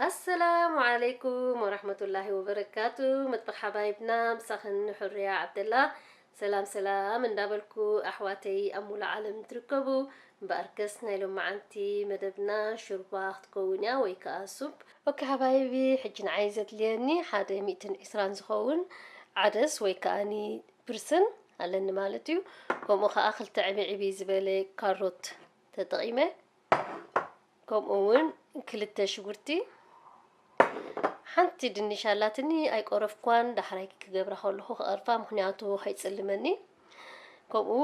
ኣሰላሙ ዓለይኩም ወራህመቱላሂ ወበረካቱ። መጥበኽ ሓባይብና ምሳኽን ሕርያ ዓብደላ። ሰላም ሰላም እንዳበልኩ፣ ኣሕዋተይ ኣብ ሙሉእ ዓለም ትርከቡ፣ እምበኣርከስ ናይ ሎማዓንቲ መደብና ሹርባ ክትከውን እያ ወይ ከኣ ሱፕ። ኦኬ ሓባይቢ፣ ሕጂ ንዓይ ዘድልየኒ ሓደ ሚእትን ዕስራን ዝኸውን ዓደስ ወይ ከኣኒ ብርስን ኣለኒ ማለት እዩ። ከምኡ ከኣ ክልተ ዕብይ ዕብይ ዝበለ ካሮት ተጠቒመ፣ ከምኡ እውን ክልተ ሽጉርቲ፣ ሓንቲ ድንሽ ኣላትኒ ኣይቆረፍኳን፣ ዳሕራይ ክገብራ ከለኹ ክቐርፋ፣ ምኽንያቱ ከይጽልመኒ። ከምኡ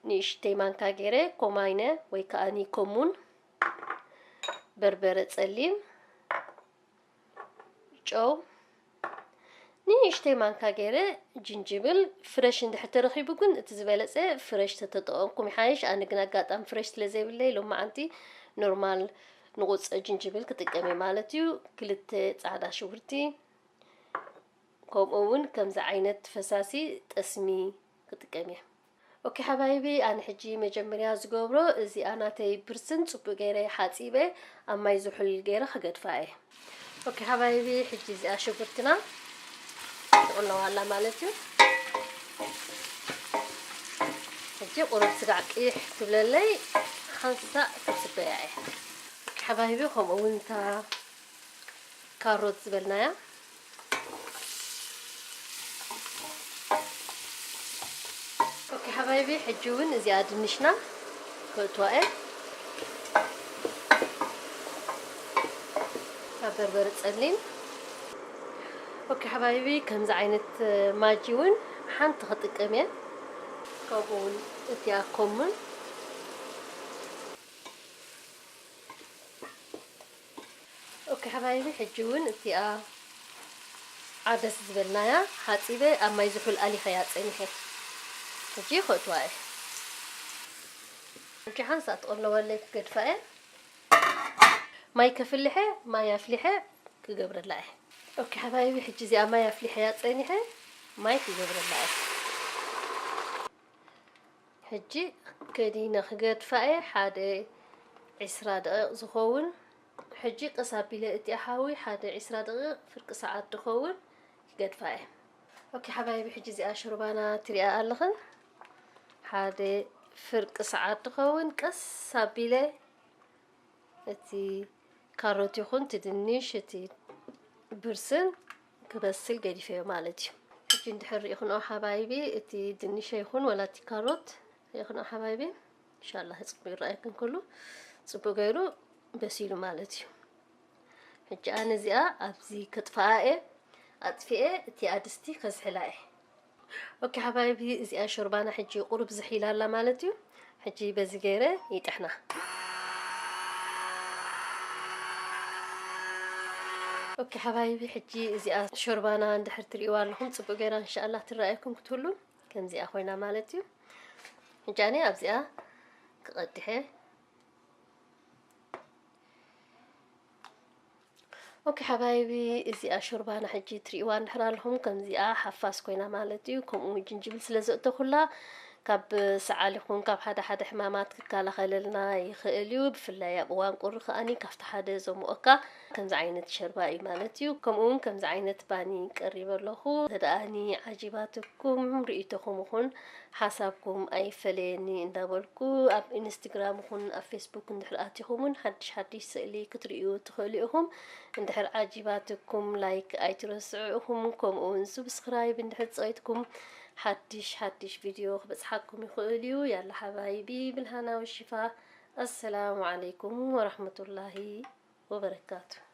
ንእሽተይ ማንካ ገይረ ኮማይነ ወይ ከኣ ኮሙን፣ በርበረ ጸሊም፣ ጨው፣ ንእሽተይ ማንካ ገይረ ጅንጅብል ፍረሽ እንድሕር ተረኺቡ ግን እቲ ዝበለጸ ፍረሽ ተተጠቐምኩም ይሓይሽ። ኣነ ግን ኣጋጣሚ ፍረሽ ስለ ዘይብለይ ሎማዓንቲ ኖርማል ንቑጸ ጅንጅብል ክጥቀም እየ ማለት እዩ። ክልተ ጻዕዳ ሽጉርቲ፣ ከምኡ እውን ከምዚ ዓይነት ፈሳሲ ጠስሚ ክጥቀም እየ። ኦኬ ሓባይቢ፣ ኣነ ሕጂ መጀመርያ ዝገብሮ እዚኣ ናተይ ብርስን ጽቡቅ ገይረ ሓጺበ ኣብ ማይ ዝሑል ገይረ ክገድፋ እየ። ኦኬ ሓባይቢ፣ ሕጂ እዚኣ ሽጉርትና ትቕነዋ ኣላ ማለት እዩ። ሕጂ ቁሩብ ስጋዕ ቅይሕ ትብለለይ ሓንሳእ ክጽበያ እየ። ኦኬ ሓባይቢ፣ ከምኡ እውን እታ ካሮት ዝበልናያ። ኦኬ ሓባይቢ፣ ሕጂ እውን እዚኣ ድንሽና ከእትዋ እየ። ኣብ በርበረ ጸሊም። ኦኬ ሓባይቢ፣ ከምዚ ዓይነት ማጂ እውን ሓንቲ ክጥቀም እየ። ከምኡ እውን እቲኣ ኮሙን። ኦኬ ሓባይቢ፣ ሕጂ እውን እቲኣ ዓደስ ዝበልናያ ሓጺበ ኣብ ማይ ዝሑል ኣሊኸያ ጸኒሐ። ሕጂ ከእትዋ እየ። ሕጂ ሓንሳእ ትቕነወለይ ክገድፋ እየ። ማይ ከፍልሐ፣ ማይ ኣፍሊሐ ክገብረላ እየ። ኦኬ ሓባይቢ፣ ሕጂ እዚኣ ማይ ኣፍሊሐያ ጸኒሐ ማይ ክገብረላ እየ። ሕጂ ከዲነ ክገድፋ እየ፣ ሓደ ዕስራ ደቂቕ ዝኸውን። ሕጂ ቀስ ኣቢለ እቲኣ ሓዊ ሓደ ዕስራ ደቂቕ ፍርቂ ሰዓት ዝኸውን ክገድፋ እየ። ኦኬ ሓባይቢ፣ ሕጂ እዚኣ ሾርባና ትሪኣ ኣለኽን። ሓደ ፍርቂ ሰዓት ዝኸውን ቀስ ኣቢለ እቲ ካሮት ይኹን እቲ ድንሽ፣ እቲ ብርስን ክበስል ገዲፈዮ ማለት እዩ። ሕጂ እንድሕር ርኢኹንኦ ሓባይቢ፣ እቲ ድንሸ ይኹን ወላ እቲ ካሮት ርኢኹንኦ ሓባይቢ፣ ኢንሻላህ ጽቡቅ ይረኣየክን፣ ኩሉ ጽቡቅ ገይሩ በሲሉ ማለት እዩ። ሕጂ ኣነ እዚኣ ኣብዚ ከጥፍኣ እየ፣ ኣጥፊኤ እቲኣ ድስቲ ከዝሕላ እየ። ኦኬ ሓባይቢ፣ እዚኣ ሾርባና ሕጂ ቁሩብ ዝሕ ኢላ ኣላ ማለት እዩ። ሕጂ በዚ ገይረ ይጥሕና። ኦኬ ሓባይቢ፣ ሕጂ እዚኣ ሾርባና እንድሕር ትርእይዋ ኣለኹም ጽቡቅ ገይራ እንሻኣላህ ትረኣየኩም ክትህሉ ከምዚኣ ኮይና ማለት እዩ። ሕጂ ኣነ ኣብዚኣ ክቐድሐ። ኦኬ ሓባይቢ፣ እዚኣ ሾርባና ሕጂ ትርእይዋ እንድሕር ኣለኹም ከምዚኣ ሓፋስ ኮይና ማለት እዩ። ከምኡ ጅንጅብል ስለ ዘእተኹላ ካብ ሰዓል ይኹን ካብ ሓደ ሓደ ሕማማት ክከላኸለልና ይኽእል እዩ። ብፍላይ ኣብ እዋን ቁሪ ከኣኒ ካብቲ ሓደ ዘምኦካ ከምዚ ዓይነት ሸርባ እዩ ማለት እዩ። ከምኡ እውን ከምዚ ዓይነት ባኒ ቀሪበ ኣለኹ። ተደኣኒ ዓጂባትኩም ርእይቶኹም ይኹን ሓሳብኩም ኣይፈለየኒ እንዳበልኩ ኣብ ኢንስትግራም ይኹን ኣብ ፌስቡክ እንድሕር ኣቲኹም እውን ሓድሽ ሓድሽ ስእሊ ክትርእዩ ትኽእሉ ኢኹም። እንድሕር ዓጂባትኩም ላይክ ኣይትረስዑ ኢኹም፣ ከምኡ እውን ሱብስክራይብ እንድሕር ጸቂጥኩም ሓድሽ ሓድሽ ቪድዮ ክበጽሓኩም ይኽእል እዩ። ያላ ሓባይቢ ብልሃና ወሽፋ። ኣሰላሙ ዓለይኩም ወራህመቱላሂ ወበረካቱ።